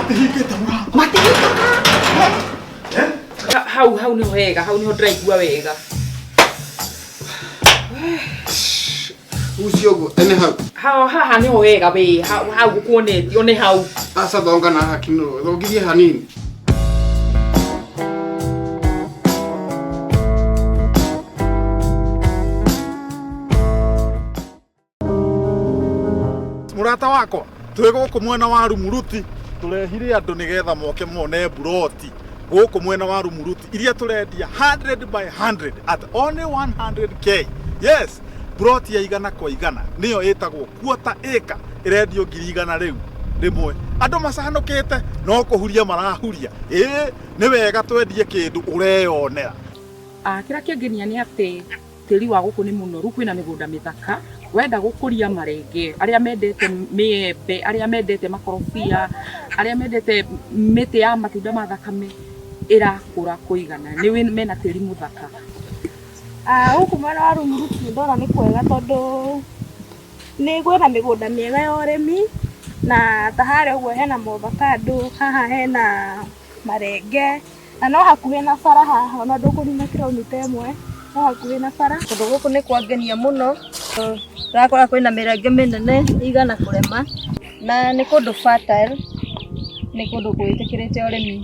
Matihingĩte mũrango. Matihingaga. Eh? Hau hau niho hega, hau niho ndĩraigua wega. Ucio ũguo ene hau. Hau haha niho hega we, hau hau gũkuonetio nĩ hau. Aca thonga na hakinũrwo thongithie hanini. Mũrata wakwa, twĩ gũkũ mwena wa Rumuruti, tũrehire andũ nĩgetha moke mone mburoti gũkũ mwena wa Rumuruti iria tũrendia 100 by 100 at only 100K. Yes, mburoti ya igana kwa igana nĩyo ĩtagwo quarter acre, ĩrendio 100,000 rĩu rĩmwe. Andũ macanũkĩte no kũhuria marahuria. Ĩĩ, nĩ wega twendie kĩndũ ũreyonera. Ah, kĩrĩa kĩngenia nĩ atĩ tĩri wa gũkũ nĩ mũnoru, kwĩna mĩgũnda mĩthaka, wenda gũkũria marenge, arĩa mendete mĩembe, arĩa mendete makorobia, arĩa mendete mĩtĩ ya matunda ma thakame ĩrakũra kũigana, nĩ mena tĩri mũthaka. Ah, gũkũ mwena wa Rumuruti ndona nĩ kwega tondũ nĩ kwĩna mĩgũnda mĩega ya ũrĩmi na ta harĩa ũguo hena maovacado, haha hena marenge na no hakuhĩ na bara haha ona ndũkũnina kilomita ĩmwe no hakuhĩ na bara. Kũndũ gũkũ nĩ kwangenia mũno, ũrakora kwĩna mĩrenge mĩnene ĩigana kũrema na nĩ kũndũ fertile, nĩ kũndũ gwĩtĩkĩrĩte ũrĩmi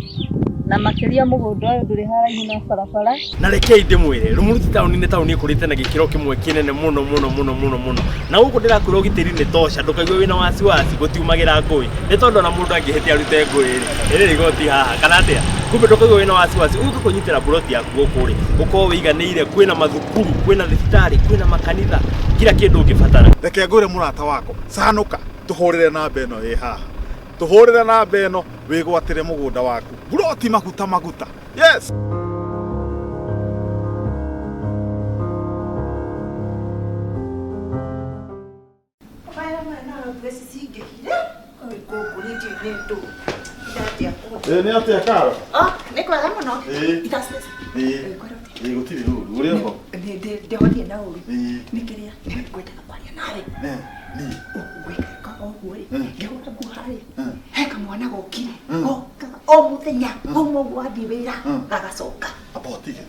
na makĩria mũgũnda ũyũ ndũrĩ haraihu na barabara. Na rekei ndĩmwĩre, Rumuruti taũni nĩ taũni ĩkũrĩte na gĩkĩro kĩmwe kĩnene mũno mũno mũno mũno mũno. Na gũkũ ndĩrakwĩra ũgitĩri nĩ tosha, ndũkaigue wĩna wasiwasi, gũtiumagĩra ngũĩ. Nĩ tondũ ona mũndũ angĩhĩtia arute ngũĩ rĩ, ĩrĩ igoti haha, kana atĩa? Kumbe ndũkaigue wĩna wasiwasi, ũke kwĩnyitĩra mburoti yaku gũkũ rĩ, ũkorwo wĩiganĩire, kwĩna mathukuru, kwĩna thibitarĩ, kwĩna makanitha, kila kĩndũ ũngĩbatara. Reke ngwĩre mũrata wakwa, canũka, tũhũrĩre namba ĩno ĩ haha. Tũhũrĩre namba ĩno wĩgwatĩre mũgũnda waku. Mburoti maguta maguta. Yes. Ĩĩ nĩ atĩa Karo? Nĩ kwega mũno. Ĩĩ. Ĩĩ. Ĩĩ gũtirĩ ũru. Ũrĩ oho? Ndĩhonie na ũru. Ĩĩ. Nĩ kĩrĩa ngwendaga kwaria nawe. Eh, niĩ. Ũgwĩkaga ũguo rĩ, ngĩhũra nguo harĩa. Mm. He kamwana gokire. Mm. Gokaga o mũthenya wauma ũguo wathiĩ wĩra gagacoka. Amba ũtige.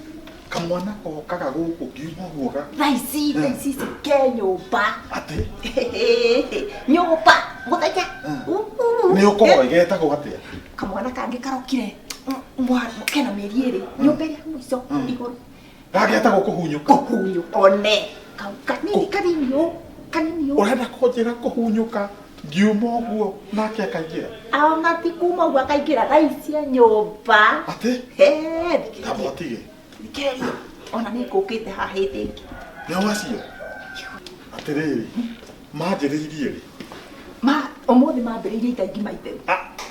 Kamwana gokaga gũkũ ngiuma ũguo ga. Thaa ici thaa ici ici ke nyũmba. Atĩ? Nyũmba mũthenya. Nĩ ũkoĩ getagwo atĩa? Kamwana kangĩ karokire kena mĩeri ĩrĩ nyũmba ĩrĩa mũico igũrũ. Gagetagwo kũhunyũka. Kũhunyũka one. Kau kanini kanini ũ kanini ũ. Ũrenda kũnjĩra kũhunyũka ngiuma ũguo nake akaingĩra? Ona ti kuma ũguo akaingĩra thaa ici e nyũmba. Atĩ? He, Amba ũtige. thikĩrĩria. Ona nĩ ngũkĩte haha hĩndĩ ĩngĩ. Nĩ wacio? Atĩrĩrĩ, manjĩrĩirie rĩ? Ma ũmũthĩ mambĩrĩirie ithaa ngima itheru.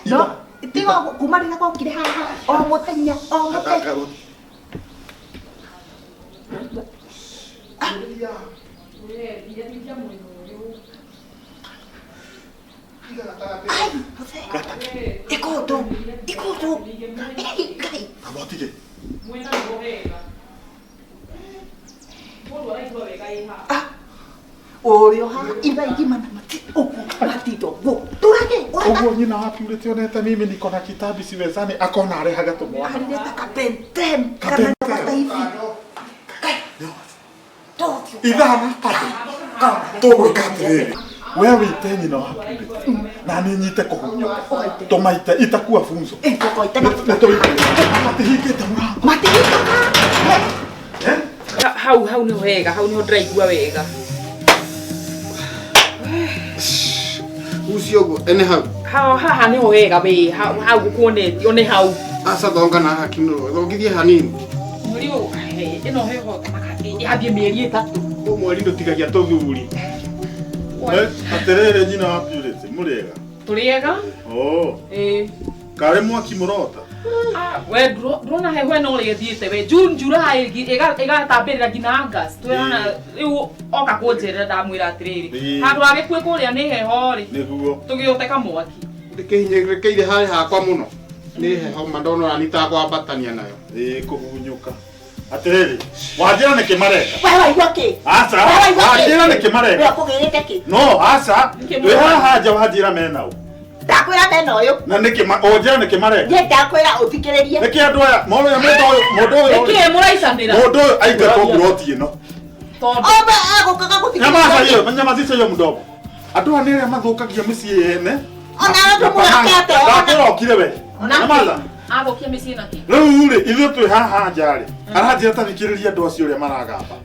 No tiga kuma rĩrĩa gokire haha o mũthenya o mũthenya. Ai, mũthee. Ĩka ũndũ, ĩka ũndũ. Ngai. Amba ũtige. Mwena nĩho hega. Mũndũ araigua wega ĩ haha. Ũrĩ o haha ithaa igima na mati ũguo matinda ũguo. Tũrage, ũraga. Ũguo nyina wa Purity onete mimi niko na kitambi siwezani akona arehaga tũmwana. Alileta kapentem kana bata hivi. Ithaa na bado. Tũgwĩka atĩrĩrĩ, we wĩite nyina wa Purity na niĩ nyite kũhunyũka. Tũmaite itakuwa funzo. Nĩ tũite. Matihingĩte mũrango. Matihingaga. Hau hau niho hega, hau niho ndĩraigua wega. Ucio ũguo ene hau. Hau haha niho hega we, hau hau gũkuonetio nĩ hau. Aca thonga na hakinũrwo thongithie hanini. Mweri ũyũ ĩno heho yathiĩ mĩeri ĩtatũ. Ũyũ mweri ndũtigagia tũthuri. Atĩrĩrĩ nyina wa Purity, mũrĩega? Tũrĩega? Oh. Ĩĩ. Karĩ mwaki mũrota? We ndũrona heho ĩno ũrĩa ĩthiĩte we June July ĩgatambĩrĩra nginya August. Twĩrona rĩu oka kũnjĩrĩra ndamwĩra atĩrĩrĩ. Ĩĩ. Handũ ha gĩkuĩ kũrĩa nĩ heho rĩ. Nĩguo. Tũgĩote kamwaki. Ndĩkĩhinyĩrĩrĩkĩire harĩ hakwa mũno. Nĩ heho ma ndona ũrĩa nitakwambatania nayo. Ĩĩ kũhunyũka. Atĩrĩrĩ, wanjĩra nĩkĩ mareka? We waigua kĩ? Aca, We waigua kĩ? wanjĩra nĩkĩ mareka? We ũkũgĩrĩte kĩ? No, aca, Nĩkĩ wĩ haha nja wanjĩra mena ũ? Ndakwĩra mena ũyũ. Na nĩkĩ ũnjĩre nĩkĩ mareka? Niĩ ndakwĩra ũthikĩrĩrie. Nĩkĩ andũ aya moya mũndũ ũyũ mũndũ ũyũ Nĩkĩ mũraicanĩra? Mũndũ ũyũ aingatwo mburoti ĩno. Tondũ Oba agũkaga gũthikĩrĩria. Nyamaza hiyo, nyamazisha hiyo mdomo. Andũ aya nĩ arĩa mathũkagia mĩciĩ yene. Ona andũ mũrakete, ona- Ndakwĩra ũkire we. Nyamaza. Athũkia mĩciĩ na kĩ? Rĩu rĩ, ithuĩ twĩ haha nja rĩ, aranjĩra ta thikĩrĩria andũ acio ũrĩa maragamba.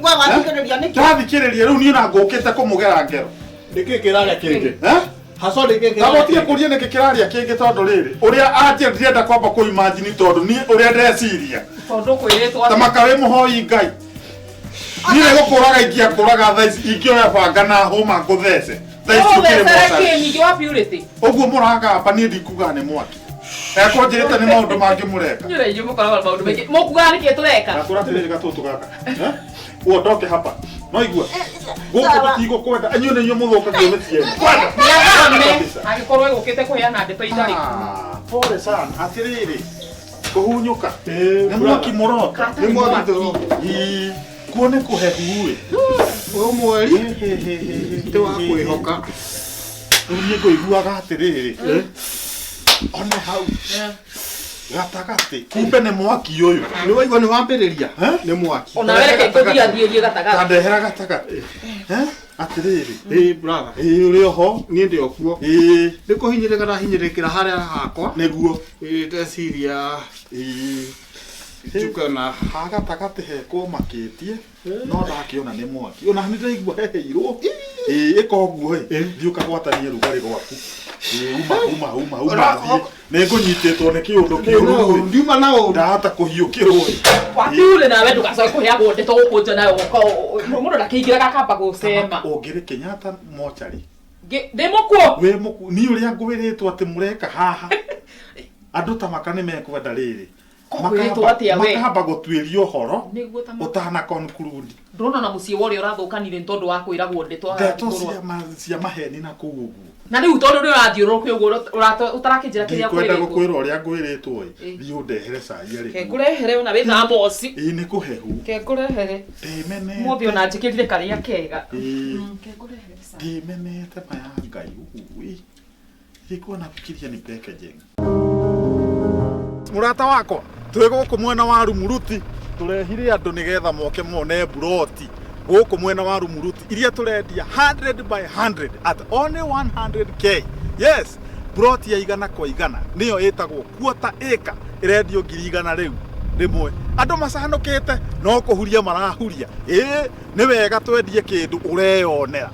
We wathikĩrĩria nĩkĩ? Ndathikĩrĩria rĩu niĩ na ngũkĩte kũmũgera ngero. Nĩkĩ kĩrarĩa kĩngĩ? Eh? Haco nĩkĩ Na gũtirĩ kũria nĩkĩ kĩraria kĩngĩ tondũ rĩrĩ, ũrĩa anjĩra ndirenda kwamba kũ imagine tondũ niĩ ũrĩa ndeciria. Tondũ kwĩrĩtwo Ta makarĩ mũhoi Ngai. Niĩ nĩ gũkũraga ingĩakũraga thaa ici ingĩoya banga na hũma ngũthece. Thaa ici ũkĩrĩ Ũgũthecere mocarĩ. kĩ ningĩ wa purity? Ũguo mũragamba niĩ ndikuga nĩ mwaki. Ekũnjĩrĩte nĩ maũndũ mangĩ mũreka. Nyũra inyuĩ mũkoragwo na maũndũ maingĩ. Mũkugaga nĩkĩ tũreka? Nakũra atĩrĩrĩ gatũtũ gaka. Eh? Uondoke hapa. No igua. Gũkũ Sawa. tũtigũkwenda. Inyuĩ nĩ inyuĩ mũthũkagia mĩciĩ yanyu. Kwenda. Nĩathame Kabisa. angĩkorwo ĩgũkĩte kũheana ndeto itarĩ. Ah, pole sana. Atĩrĩrĩ. Kũhunyũka. Nĩ mwaki mũrota. Nĩ mwaki tũrota. Ĩĩ. Kuo nĩ kũhehu ĩ. Ũyũ mweri ti wa kwĩhoka. Rĩu niĩ ngũiguaga atĩrĩrĩ. One hau. Gatagatĩ. Kumbe nĩ mwaki ũyũ. Nĩ waigua nĩ wambĩrĩria? Eh? Nĩ mwaki. Ona we reke ngũthiathiĩrie gatagatĩ. Tandehera gatagatĩ. Eh? Atĩrĩrĩ. Ĩĩ brother. Ĩĩ ũrĩ oho. Niĩ ndĩ o kuo. Ĩĩ. Nĩ kũhinyĩrĩka ndahinyĩrĩkĩra harĩa hakwa. Nĩguo. Ĩĩ ndeciria Ĩĩ. njuke na Ha gatagatĩ hekwo makĩtie no ndakĩona nĩ mwaki ona nĩ ndaigua heheirwo ĩĩ ĩka ũguo ĩ thiĩ ũkagwatanie rugarĩ gwaku ĩĩ uma uma uma uma thiĩ nĩ ngũnyitĩtwo nĩ kĩũndũ kĩũru ĩ ndiuma na ũru. ndahota kũhiũkĩrwo ĩ Wa purity nawe ndũgacoke kũheagwo ndeto gũkũ nja nayo ũgoka mũndũ ndakĩingĩraga akamba gũcema. Ũngĩrĩ Kenyatta mocarĩ Ndĩ mũkuo. wĩ mũku niĩ ũrĩa ngwĩrĩtwo atĩ mũreka haha andũ ta maka nĩ mekwenda rĩrĩ Kwĩrĩtwo atĩa we? Makamba gũtuĩria ũhoro Nĩguo ta ma- ũtana conclude. Ndũrona na mũciĩ wa ũrĩa ũrathũkanire nĩ tondũ wa kwĩragwo ndeto Ndeto agagĩkorwo. cia maheni na kũu ũguo. Na rĩu tondũ nĩ ũrathiũrũrũka ũguo ũtarakĩnjĩra kĩrĩa Ndikwenda kwĩrĩtwo. gũkwĩra ũrĩa ngwĩrĩtwo ĩ Ĩ. thiĩ ũndehere cai arĩ Ke ngũrehere ona wĩ thamoci. ĩĩ nĩ kũhehu Ke ngũrehere. Ndĩmenete. Mũthĩ ona njĩkĩrire karĩa kega. Ĩĩ. Ke ngũrehere cai. Ndĩmenete ma ya Ngai ui ilikuwa nafikiria ni packaging. Mũrata wakwa twĩ gũkũ mwena wa Rumuruti tũrehire andũ nĩgetha moke mone mburoti gũkũ mwena wa Rumuruti iria tũrendia 100 by 100 at only 100k. Yes, mburoti ya igana kwa igana nĩyo ĩtagwo quarter acre ĩrendio 100,000 rĩu rĩmwe. Andũ macanũkĩte no kũhuria marahuria. Ĩĩ nĩ wega twendie kĩndũ ũreyonera.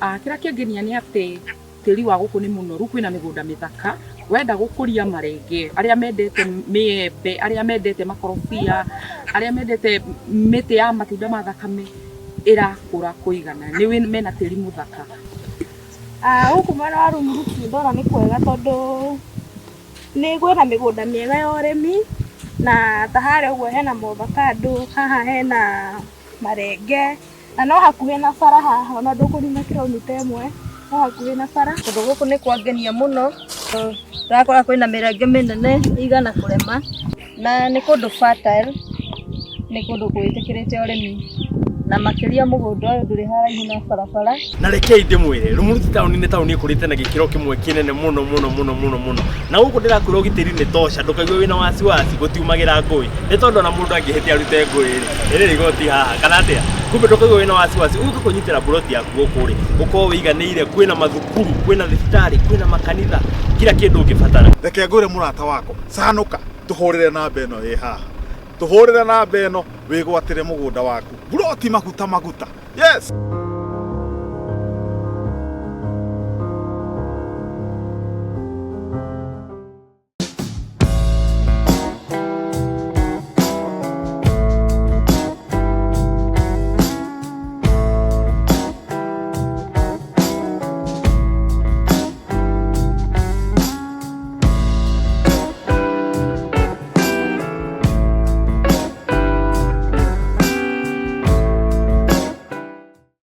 Kĩrĩa kĩngenia nĩ atĩ tĩri wa gũkũ nĩ mũnoru, kwĩna mĩgũnda mĩthaka. Wenda gũkũria marenge, arĩa mendete mĩembe, arĩa mendete makorobia, arĩa mendete mĩtĩ ya matunda ma thakame ĩrakũra kũigana. Nĩ mena tĩri mũthaka. Gũkũ mwena wa Rumuruti ndona nĩ kwega tondũ nĩ kwĩna mĩgũnda mĩega ya ũrĩmi na ta harĩa ũguo hena avocado, haha hena marenge na no hakuhĩ na bara haha ona ndũkũrima kilomita ĩmwe no hakuhĩ na bara. Kũndũ gũkũ nĩ kwangenia mũno. Ũrakora kwĩna mĩrenge mĩnene igana kũrema na nĩ kũndũ fertile, nĩ kũndũ gwĩtĩkĩrĩte ũrĩmi na makĩria mũgũnda ũyũ ndũrĩ haraihu na barabara. Na rekei ndĩmwĩre Rumuruti taũni nĩ taũni ĩkũrĩte na gĩkĩro kĩmwe kĩnene mũno mũno mũno mũno mũno. Na gũkũ ndĩrakwĩra ũgitĩri nĩ tosha, ndũkaigue wĩna wasiwasi gũtiumagĩra ngũĩ. Nĩ tondũ ona mũndũ angĩhĩtia arute ngũĩ rĩ, ĩrĩ igoti haha kana atĩa? Kumbe ndũkaigue wĩna wasiwasi ũke kwĩnyitĩra mburoti yaku gũkũ rĩ, ũkorwo wĩiganĩire, kwĩna mathukuru, kwĩna thibitarĩ, kwĩna makanitha, kila kĩndũ ũngĩbatara. Reke ngwĩre mũrata wakwa canũka tũhũrĩre namba ĩno ĩ haha tũhũrĩre namba ĩno wĩgwatĩre mũgũnda waku mburoti maguta maguta. Yes.